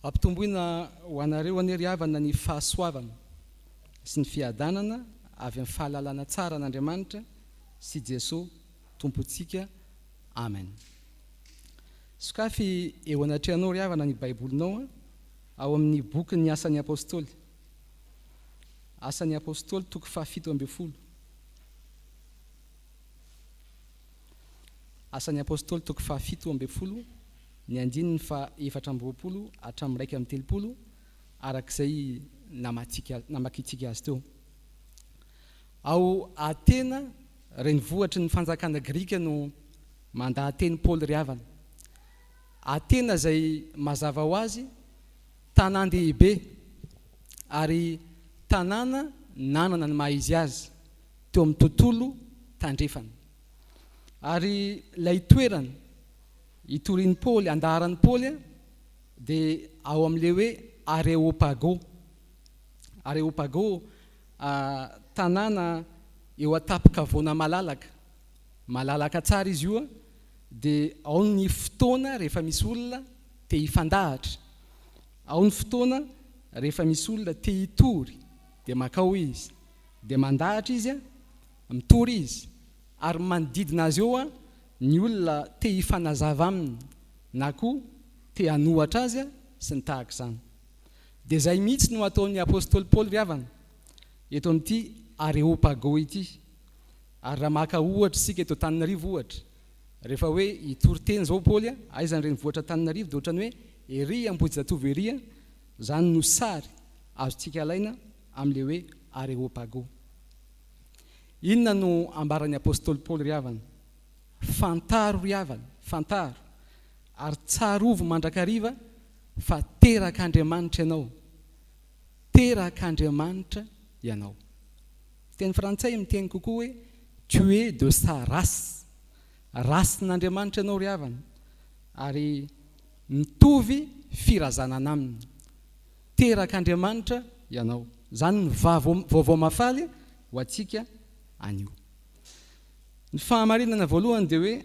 Ampitomboina ho anareo anie ry havana ny fahasoavana sy ny fiadanana avy amin'ny fahalalana tsara an'Andriamanitra sy Jesoa Tompontsika. Amen. Sokafy eo anatrehanao ry havana ny Baibolinao ao amin'ny bokin'ny Asan'ny Apostoly. Asan'ny Apostoly toko fahafito ambin'ny folo. Asan'ny Apostoly toko fahafito ambin'ny folo, ny andininy faha-24 hatramin'ny 31, araka izay namatsika namakintsika azy teo. Ao Atena, renivohitry ny fanjakana grika no mandaha-teny Paoly ry havana. Atena izay mazava ho azy tanàn-dehibe ary tanàna nanana ny maha-izy azy teo amin'ny tontolo tandrefana. Ary ilay toerana itorian'i Paoly, andaharan'i Paoly dia ao amin'ilay hoe Areopago. Areopago, tanàna eo an-tampon-kavoana malalaka. Malalaka tsara izy io, dia ao ny fotoana rehefa misy olona te hifandahatra. Ao ny fotoana rehefa misy olona te hitory dia mankao izy. Dia mandahatra izy, mitory izy, ary manodidina azy eo ny olona te hifanazava aminy na koa te hanohatra azy sy ny tahaka izany. Dia izay mihitsy no ataon'ny apostoly Paoly ry havana eto amin'ity Areopago ity. Ary raha maka ohatra isika eto Antananarivo ohatra, rehefa hoe hitory teny izao Paoly, aiza ny renivohitr'Antananarivo dia ohatran'ny hoe ery Ambohijatovo ery, izany no sary azontsika alaina amin'ilay hoe Areopago. Inona no ambaran'ny apostoly Paoly ry havana? Fantaro ry havana, fantaro, ary tsarovy mandrakariva fa terak'Andriamanitra ianao. Terak'Andriamanitra ianao. Teny frantsay miteny kokoa hoe tu es de sa race. Race-n'Andriamanitra ianao ry havana, ary mitovy firazanana aminy. Terak'Andriamanitra ianao. Izany no vaovao mahafaly ho antsika anio. Ny fahamarinana voalohany dia hoe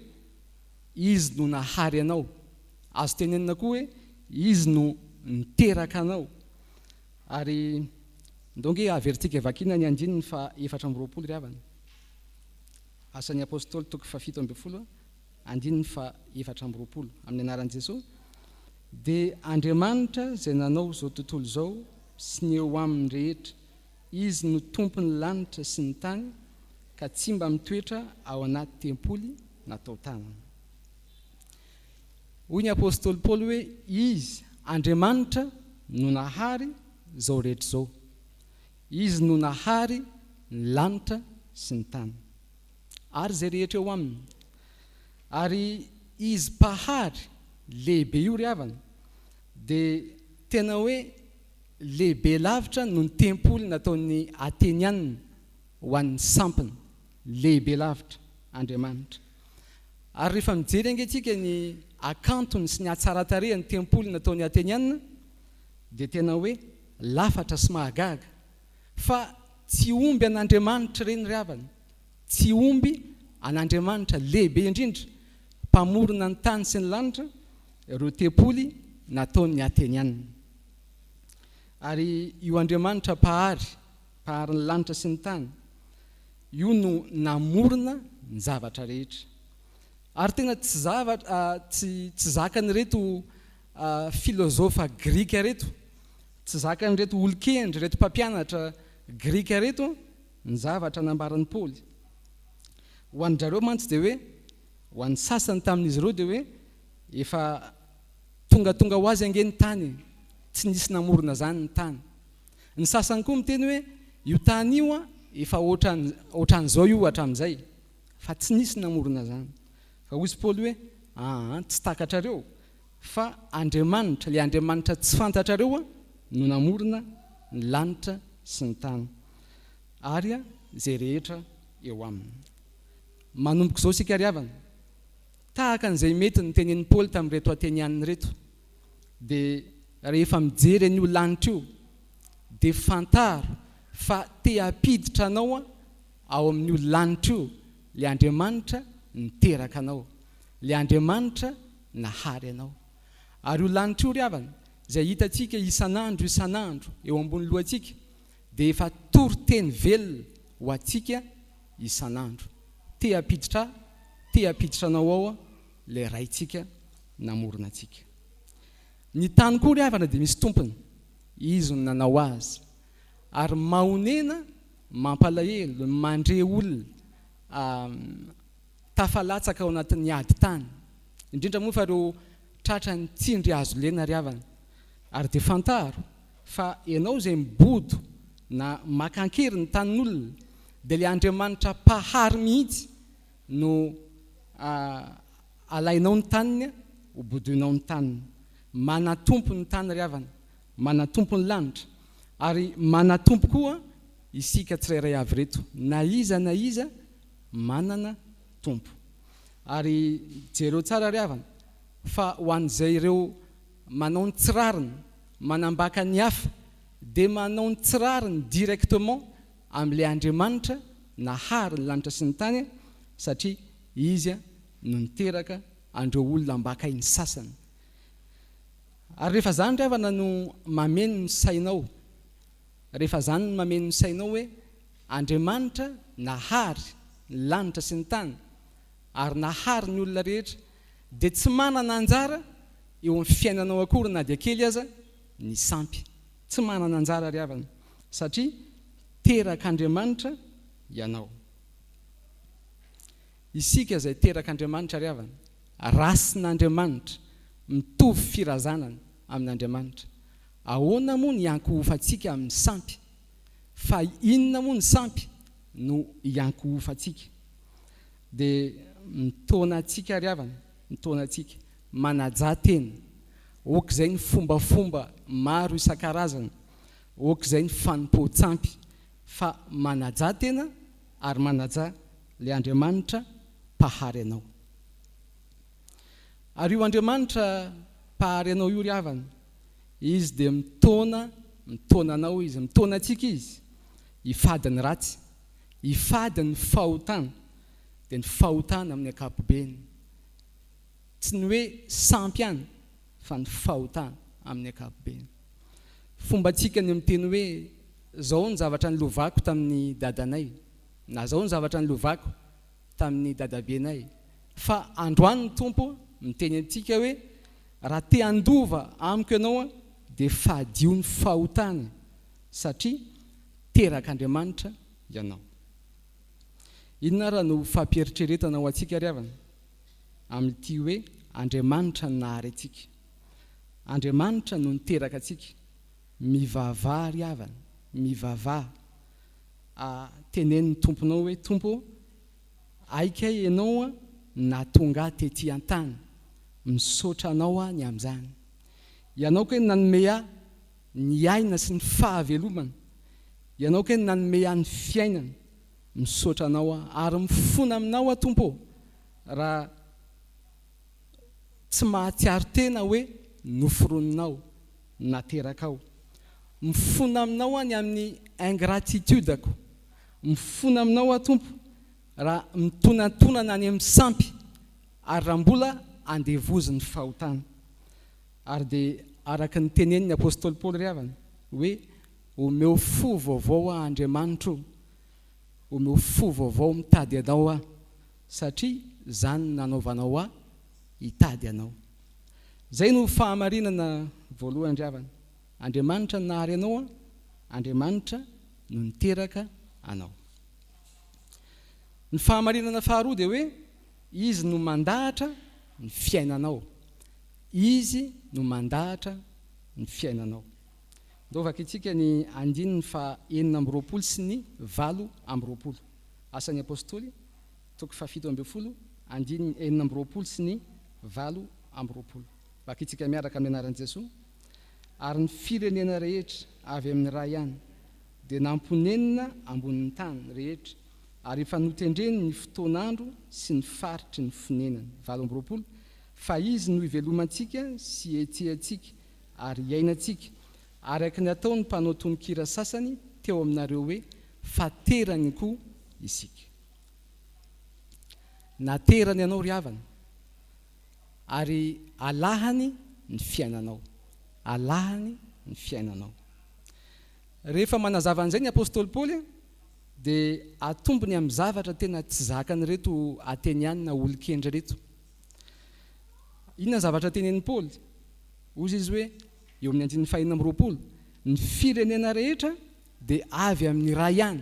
Izy no nahary anao. Azo tenenina koa hoe Izy no niteraka anao. Ary ndao nge averintsika vakiana ny andininy faha 24 ry havana. Asan'ny Apostoly toko faha 17 andininy faha 24. Amin'ny anaran'i Jesoa dia Andriamanitra izay nanao izao tontolo izao sy ny eo aminy rehetra, Izy no Tompon'ny lanitra sy ny tany ka tsy mba mitoetra ao anaty tempoly natao tanana. Hoy ny apostoly Paoly hoe Izy, Andriamanitra, no nahary izao rehetra izao. Izy no nahary ny lanitra sy ny tany. Ary izay rehetra eo aminy. Ary Izy Mpahary lehibe io ry havana dia tena hoe lehibe lavitra noho ny tempoly nataon'ny Atenianina ho an'ny sampiny. Lehibe lavitra Andriamanitra. Ary rehefa mijery ange tsika ny hakantony sy ny hatsaran-tarehan'ny tempoly nataon'ny Atenianina dia tena hoe lafatra sy mahagaga. Fa tsy omby an'Andriamanitra ireny ry havana. Tsy omby an'Andriamanitra lehibe indrindra, Mpamorona ny tany sy ny lanitra, ireo tempoly nataon'ny Atenianina. Ary io Andriamanitra Mpahary, Mpahary ny lanitra sy ny tany, io no namorona ny zavatra rehetra. Ary tena tsy zavatra, tsy, tsy zakan'ireto filozofa grika ireto, tsy zakan'ireto olon-kendry, ireto mpampianatra grika ireto ny zavatra nambaran'i Paoly. Ho an-dRareo mantsy dia hoe, ho an'ny sasany tamin'izy ireo dia hoe, efa tongatonga ho azy ange ny tany e, tsy nisy namorona izany ny tany. Ny sasany koa miteny hoe io tany io an, efa ohatran, ohatran'izao io hatramin'izay, fa tsy nisy namorona izany. Fa hozy Paoly hoe, aa, tsy takatrareo fa Andriamanitra, ilay Andriamanitra tsy fantatrareo an, no namorona ny lanitra sy ny tany ary izay rehetra eo aminy. Manomboka izao isika ry havana, tahaka an'izay mety notenenin'i Paoly tamin'ireto Atenianina ireto, dia rehefa mijery an'io lanitra io, dia fantaro fa te hampiditra anao ao amin'io lanitra io ilay Andriamanitra niteraka anao, ilay Andriamanitra nahary anao. Ary io lanitra io ry havana, Izay hitantsika isan'andro isan'andro eo ambony lohantsika dia efa toriteny velona ho antsika isan'andro. Te hampiditra ahy, te hampiditra anao ao ilay Raintsika namorona antsika. Ny tany koa ry havana dia misy tompony, Izy no nanao azy. Ary mahonena, mampalahelo ny mandre olona tafalatsaka ao anatin'ny ady tany, indrindra moa fa ireo tratra ny tsindry hazo lena ry havana. Ary dia fantaro fa ianao izay mibodo na maka an-kery ny tanin'olona dia ilay Andriamanitra Mpahary mihitsy no alainao ny taniny, ho bodoinao ny taniny. Manan-tompo ny tany ry havana, manan-tompo ny lanitra, ary manan-tompo koa isika tsirairay avy ireto, na iza na iza manana tompo. Ary jereo tsara ry havana fa ho an'izay ireo manao ny tsy rariny, manambaka ny hafa, dia manao ny tsy rariny directement amin'ilay Andriamanitra nahary ny lanitra sy ny tany satria Izy no niteraka an'ireo olona ambakain'ny sasany. Ary rehefa izany ry havana no mameno ny sainao, rehefa izany no mameno ny sainao hoe Andriamanitra nahary ny lanitra sy ny tany ary nahary ny olona rehetra dia tsy manana anjara eo amin'ny fiainanao akory na dia kely aza ny sampy. Tsy manana anjara ry havana satria terak'Andriamanitra ianao. Isika izay terak'Andriamanitra ry havana, rasin'Andriamanitra, mitovy firazanana amin'Andriamanitra. Ahoana moa ny hiankohofantsika amin'ny sampy? Fa inona moa ny sampy no hiankohofantsika? Dia mitaona antsika ry havana, mitaona antsika, manajà tena. Aok'izay ny fombafomba maro isan-karazany, aok'izay ny fanompoan-tsampy, fa manajà tena ary manajà ilay Andriamanitra Mpahary anao. Ary io Andriamanitra Mpahary anao io ry havana, Izy dia mitaona, mitaona anao Izy, mitaona antsika Izy hifady ny ratsy, hifady ny fahotana, dia ny fahotana amin'ny ankapobeny. Tsy ny hoe sampy ihany fa ny fahotana amin'ny ankapobeny. Fombantsika ny miteny hoe zao ny zavatra nilovako tamin'ny dadanay na zao ny zavatra nilovako tamin'ny dadabenay. Fa androany ny Tompo miteny amintsika hoe raha te handova amiko ianao dia fadio ny fahotana satria terak'Andriamanitra ianao. Inona ara no fampieritreretana ho antsika ry havana amin'ity hoe Andriamanitra no nahary antsika. Andriamanitra no niteraka antsika. Mivavaha ry havana, mivavaha. A, teneno ny Tomponao hoe, Tompo ô, hay kay Ianao no nahatonga ahy tety an-tany. Misaotra Anao aho ny amin'izany. Ianao kay no nanome ahy ny aina sy ny fahavelomana. Ianao kay no nanome ahy ny fiainana. Misaotra Anao aho ary mifona Aminao aho Tompo ô, raha tsy mahatsiaro tena hoe noforoninao, naterakao. Mifona Aminao aho ny amin'ny ingratitude-ko. Mifona Aminao aho Tompo raha mitonantonana any amin'ny sampy ary raha mbola andevozin'ny fahotana. Ary dia araka ny tenenin'ny Apostoly Paoly ry havana hoe omeo fo vaovao aho Andriamanitro o, omeo fo vaovao mitady Anao aho satria izany no nanaovanao ahy hitady Anao. Izay no fahamarinana voalohany ry havana. Andriamanitra no nahary anao, Andriamanitra no niteraka anao. Ny fahamarinana faharoa dia hoe Izy no mandahatra ny fiainanao. Izy no mandahatra ny fiainanao. Ndao vakintsika ny andininy faha 26 sy ny 28. Asan'ny Apostoly, toko faha 17, andininy 26 sy ny 28. Vakintsika miaraka amin'ny anaran'i Jesoa. Ary ny firenena rehetra avy amin'ny Ray ihany dia namponenina ambonin'ny tany rehetra, ary efa notendreny ny fotoan'andro sy ny faritry ny fonenany. 28, Fa Izy no ivelomantsika sy ihetsehantsika ary iainantsika, araka ny ataon'ny mpanao tononkira sasany teo aminareo hoe, Fa terany koa isika. Naterany anao ry havana, ary alahany ny fiainanao. Alahany ny fiainanao. Rehefa manazava an'izay ny apostoly Paoly dia atombony amin'ny zavatra tena tsy zakan'ireto Ateniana olon-kendry ireto. Inona ny zavatra tenenin'i Paoly? Hozy izy hoe, eo amin'ny andininy fahenina amby 20, Ny firenena rehetra dia avy amin'ny iray ihany,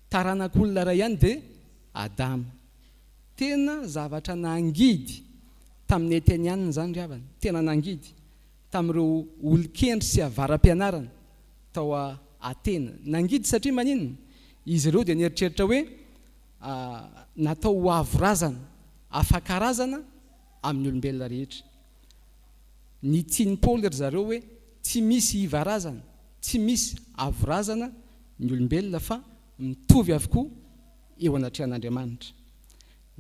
taranak'olona iray ihany dia Adama. Tena zavatra nangidy tamin'ny Ateniana izany ry havana, tena nangidy tamin'ireo olon-kendry sy avara-pianarana tao Atena. Nangidy satria maninona? Izy ireo dia nieritreritra hoe natao ho avo razana, afa-karazana amin'ny olombelona rehetra. Ny tian'i Paoly ry zareo hoe tsy misy iva razana, tsy misy avo razana ny olombelona fa mitovy avokoa eo anatrehan'Andriamanitra.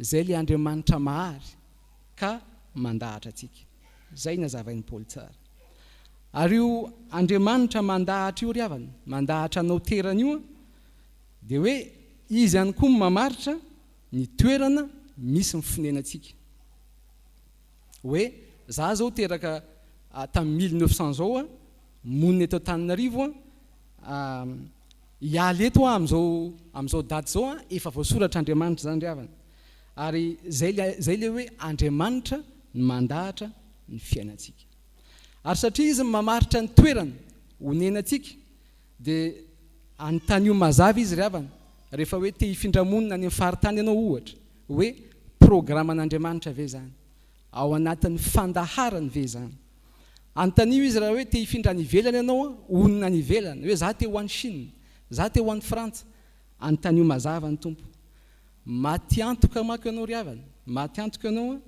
Izay ilay Andriamanitra mahary ka mandahatra antsika. Izay nazavain'i Paoly tsara. Ary io Andriamanitra mandahatra io ry havana, mandahatra anao terany io dia hoe Izy ihany koa no mamaritra ny toerana misy ny fonenantsika. Hoe za zao teraka tamin'ny 1900 zao a, monina eto Antananarivo a, hiala eto aho amin'izao amin'izao daty izao a, efa voasoratr'Andriamanitra izany ry havana. Ary zay le zay le hoe Andriamanitra no mandahatra ny fiainantsika. Ary satria Izy no mamaritra ny toerana onenantsika dia anontanio mazava Izy ry havana, rehefa hoe te hifindra monina any amin'ny faritany ianao ohatra, hoe programan'Andriamanitra ve izany? Ao anatin'ny fandaharany ve izany? Anontanio Izy raha hoe te hifindra any ivelany ianao, honina any ivelany, hoe za te ho any Chine, za te ho any Frantsa, anontanio mazava ny Tompo. Maty antoka manko ianao ry havana, maty antoka ianao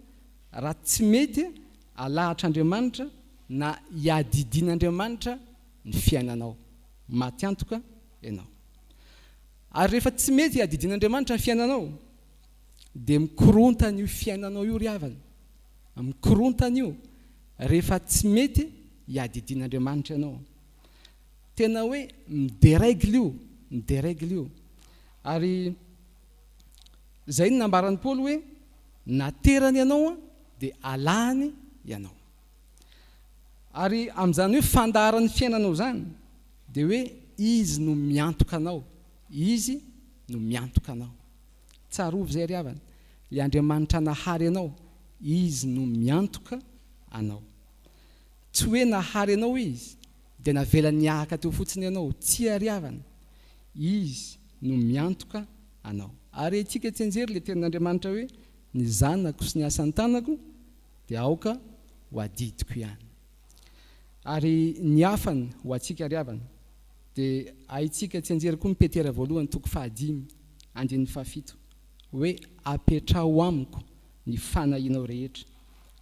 raha tsy mety alahatr'Andriamanitra na iadidian'Andriamanitra ny fiainanao. Maty antoka ianao. Ary rehefa tsy mety iadidian'Andriamanitra ny fiainanao dia mikorontana io fiainanao io ry havana. Mikorontana io rehefa tsy mety iadidian'Andriamanitra ianao. Tena hoe mi-derègle io, mi-derègle io. Ary izay no nambaran'i Paoly hoe naterany ianao dia alahany ianao. Ary amin'izany hoe fandaharan'ny fiainanao izany dia hoe Izy no miantoka anao, Izy no miantoka anao. Tsarovy izay ry havana, ilay Andriamanitra nahary anao, Izy no miantoka anao. Tsy hoe nahary anao Izy dia navelany nihahaka teo fotsiny ianao, tsia ry havana, Izy no miantoka anao. Ary haintsika tsianjery ilay tenin'Andriamanitra hoe, ny zanako sy ny asan'ny tanako dia aoka ho adidiko ihany. Ary ny hafany ho antsika ry havana dia haintsika tsianjery koa ny Petera voalohany toko fahadimy andininy fahafito hoe apetraho amiko ny fanahianao rehetra,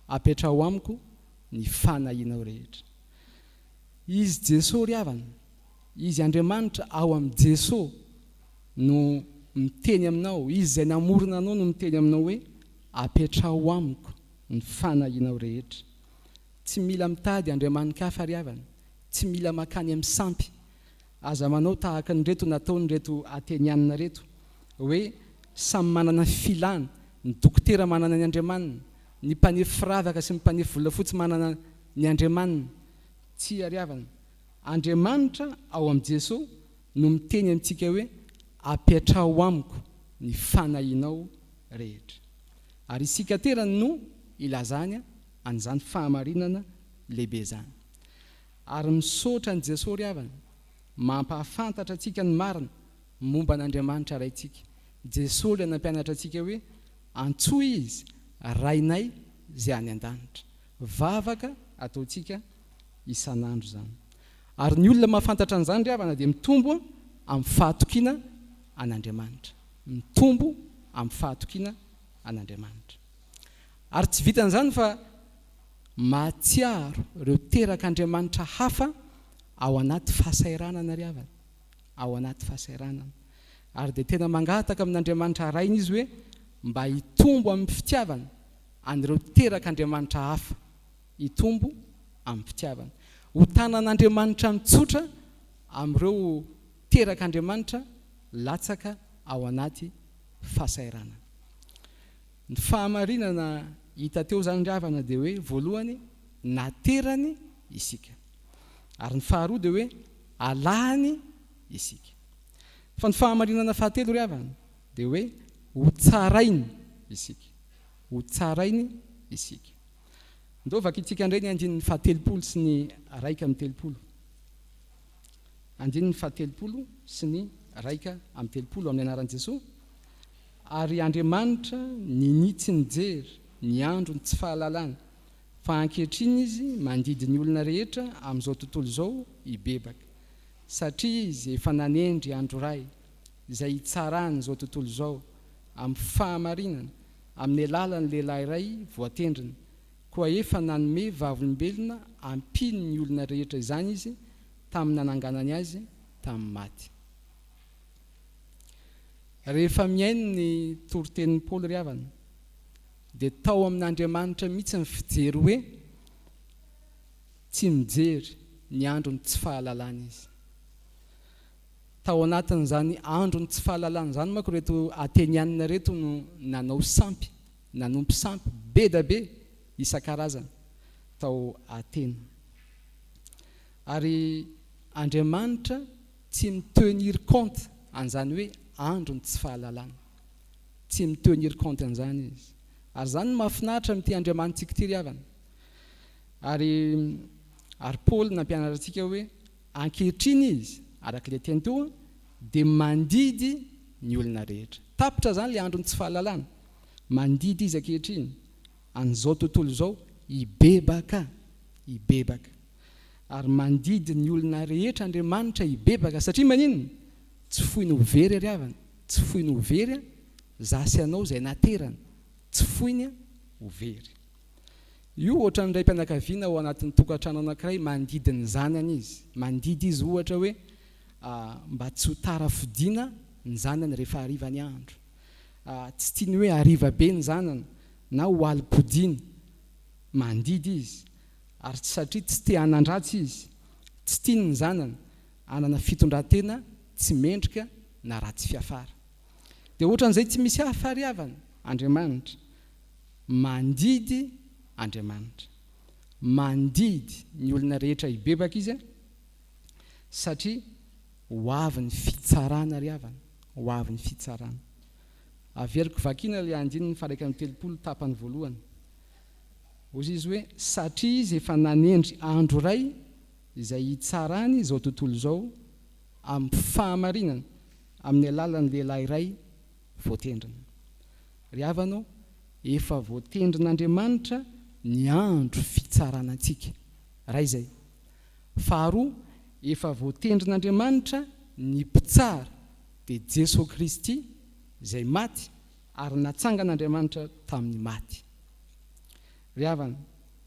apetraho amiko ny fanahianao rehetra. Izy Jesoa ry havana, Izy Andriamanitra ao amin'i Jesoa no miteny aminao, Izy izay namorona anao no miteny aminao hoe apetraho amiko ny fanahianao rehetra. Tsy mila mitady andriamani-kafa ry havana, tsy mila makany amin'ny sampy. Aza manao tahaka an'ireto nataon'ireto Atenianina ireto, hoe samy manana ny filany, ny dokotera manana ny andriamaniny, ny mpanefy firavaka sy ny mpanefy volafotsy manana ny andriamaniny. Tsia ry havana, Andriamanitra ao amin'i Jesoa no miteny amintsika hoe apetraho amiko ny fanahinao rehetra. Ary isika terany no ilazany an'izany fahamarinana lehibe izany. Ary misaotra an'i Jesoa ry havana, mampahafantatra antsika ny marina momba an'Andriamanitra Raintsika. Jesoa ilay nampianatra antsika hoe antsoy Izy Rainay izay any an-danitra. Vavaka ataontsika isan'andro izany. Ary ny olona mahafantatra an'izany ry havana dia mitombo amin'ny fahatokiana an'Andriamanitra. Mitombo amin'ny fahatokiana an'Andriamanitra. Ary tsy vitan'izany fa mahatsiaro ireo terak'Andriamanitra hafa ao anaty fahasahiranana ry havana. Ao anaty fahasahiranana. Ary dia tena mangataka amin'Andriamanitra Rainy izy hoe mba hitombo amin'ny fitiavana an'ireo terak'Andriamanitra hafa. Hitombo amin'ny fitiavana. Ho tanan'Andriamanitra mitsotra amin'ireo terak'Andriamanitra latsaka ao anaty fahasahiranana. Ny fahamarinana hita teo izany ry havana dia hoe voalohany naterany. isika. Ary ny faharoa dia hoe alahany isika. Fa ny fahamarinana fahatelo ry havana dia hoe hotsarainy isika. Hotsarainy isika. Ndao vakintsika indray ny andininy fahatelopolo sy ny 31. Andininy fahatelopolo sy ny 31 amin'ny anaran'i Jesoa. Ary Andriamanitra ninia tsy nijery ny andron'ny tsy fahalalana, fa ankehitriny Izy mandidy ny olona rehetra amin'izao tontolo izao hibebaka, satria Izy efa nanendry andro iray izay hitsarany izao tontolo izao amin'ny fahamarinana amin'ny alalan'ny lehilahy iray voatendriny, koa efa nanome vavolombelona hampino ny olona rehetra izany Izy tamin'ny nananganany Azy tamin'ny maty. Rehefa mihaino ny toritenin'i Paoly ry havana, dia tao amin'Andriamanitra mihitsy ny fijery hoe tsy mijery ny andron'ny tsy fahalalana izy. Tao anatin'izany andron'ny tsy fahalalana izany manko ireto Atenianina ireto no nanao sampy, nanompo sampy be da be isan-karazany tao Atena. Ary Andriamanitra tsy mi-tenir compte an'izany hoe andron'ny tsy fahalalana. Tsy mi-tenir compte an'izany izy. Ary izany no mahafinaritra amin'ity Andriamanitsika ity ry havana. Ary ary Paoly nampianatra antsika hoe ankehitriny izy, araka ilay teny teo, dia mandidy ny olona rehetra. Tapitra izany ilay andron'ny tsy fahalalana. Mandidy izy ankehitriny an'izao tontolo izao hibebaka, hibebaka. Ary mandidy ny olona rehetra Andriamanitra hibebaka satria maninona? Tsy foiny ho very ry havana, tsy foiny ho very an, za sy anao izay naterany, tsy foiny ho very. Io ohatran'ny raim-pianakaviana ao anatin'ny tokantrano anankiray mandidy ny zanany izy, mandidy izy ohatra hoe mba tsy ho tara fodiana ny zanany rehefa hariva ny andro. Tsy tiany hoe hariva be ny zanany na ho alim-podiana, mandidy izy. Ary tsy satria tsy te hanan-dratsy izy, tsy tiany ny zanany hanana fitondran-tena tsy mendrika na ratsy fiafara. Dia ohatran'izay tsy misy hafa ry havana, Andriamanitra. Mandidy Andriamanitra. Mandidy ny olona rehetra hibebaka Izy satria ho avy ny fitsarana ry havana, ho avy ny fitsarana. Averiko vakiana ilay andininy faha 31 tapany voalohany. Hoy izy hoe, Satria izy efa nanendry andro iray izay hitsarany izao tontolo izao amin'ny fahamarinana amin'ny alalan'ny lehilahy iray voatendriny. Ry havana ô, efa voatendrin'Andriamanitra ny andro fitsarana antsika. Iray izay. Faharoa, efa voatendrin'Andriamanitra ny mpitsara, dia Jesoa Kristy izay maty ary natsangan'Andriamanitra tamin'ny maty. Ry havana,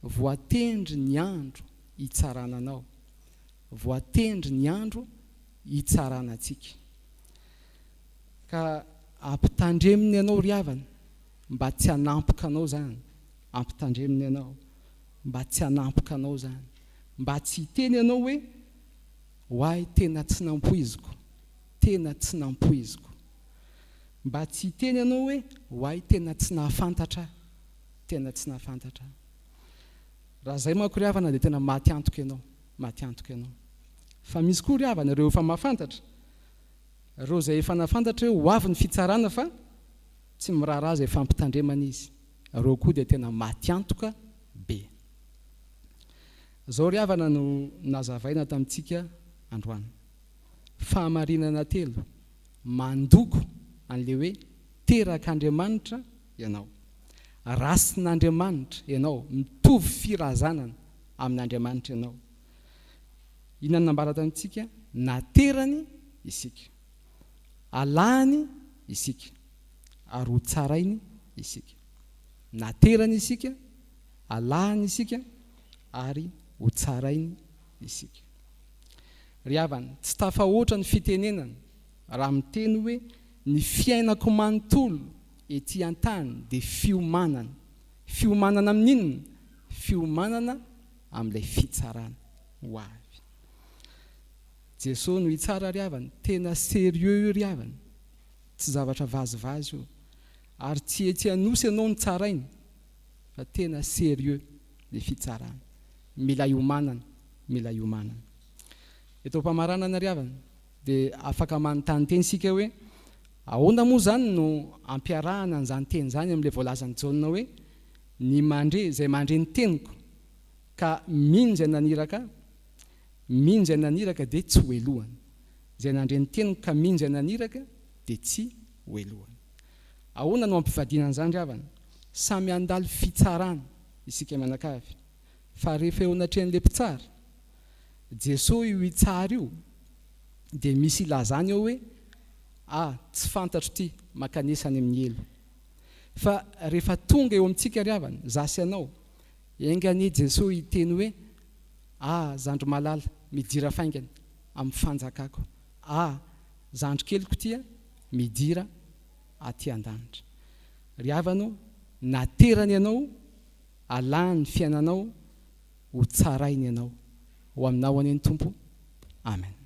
voatendry ny andro hitsarana anao. Voatendry ny andro hitsarana antsika. Ka ampitandreminy ianao ry havana, mba tsy hanampoka anao izany. Ampitandreminy ianao, mba tsy hanampoka anao izany. Mba tsy hiteny ianao hoe, ho ahy tena tsy nampoiziko, tena tsy nampoiziko. Mba tsy hiteny ianao hoe, ho ahy tena tsy nahafantatra aho. Tena tsy nahafantatra aho. Raha izay manko ry havana dia tena maty antoka ianao, maty antoka ianao. Fa misy koa ry havana ireo efa mahafantatra, ireo izay efa nahafantatra hoe ho avy ny fitsarana fa tsy miraharaha izay fampitandremana izy, ireo koa dia tena maty antoka be. Izao ry havana no nazavaina tamintsika androany. Fahamarinana telo mandoko an'ilay hoe terak'Andriamanitra ianao. Rasin'Andriamanitra ianao, mitovy firazanana amin'Andriamanitra ianao. Inona no nambara tamintsika? Naterany isika. Alahany isika. Ary hotsarainy isika. Naterany isika, alahany isika, ary hotsarainy isika. Ry havana, tsy tafahoatra ny fitenenana raha miteny hoe ny fiainako manontolo ety an-tany dia fiomanana. Fiomanana amin'inona? Fiomanana amin'ilay fitsarana ho avy. Jesoa no hitsara ry havana, tena sérieux io ry havana, tsy zavatra vazivazy io. Ary tsy etsy Anosy ianao no tsaraina fa tena sérieux le fitsarana. Mila iomanana. mila iomanana. Eto am-pamaranana ry havana dia afaka manontany tena isika hoe, ahoana moa izany no ampiarahana an'izany teny izany amin'ilay voalazan'i Jaona hoe, ny mandre, izay mandre ny teniko ka mino izay naniraka ahy, mino izay naniraka dia tsy ho helohana. Izay nandre ny teniko ka mino izay naniraka dia tsy ho helohana. Ahoana no ampivadiana an'izany ry havana? Samy handalo fitsarana isika mianakavy. Fa rehefa eo anatrehan'ilay mpitsara, Jesoa io hitsara io, dia misy ilazany eo hoe, ah, tsy fantatro ity, mankanesa any amin'ny helo. Fa rehefa tonga eo amintsika ry havana, za sy ianao, enga anie Jesoa hiteny hoe, ah, zandry malala, midira faingana amin'ny fanjakako. Ah, zandry keliko ity a, midira aty an-danitra. Ry havana o, naterany ianao, Alahany ny fiainanao ho tsarainy ianao. Ho aminao anie ny Tompo. Amen.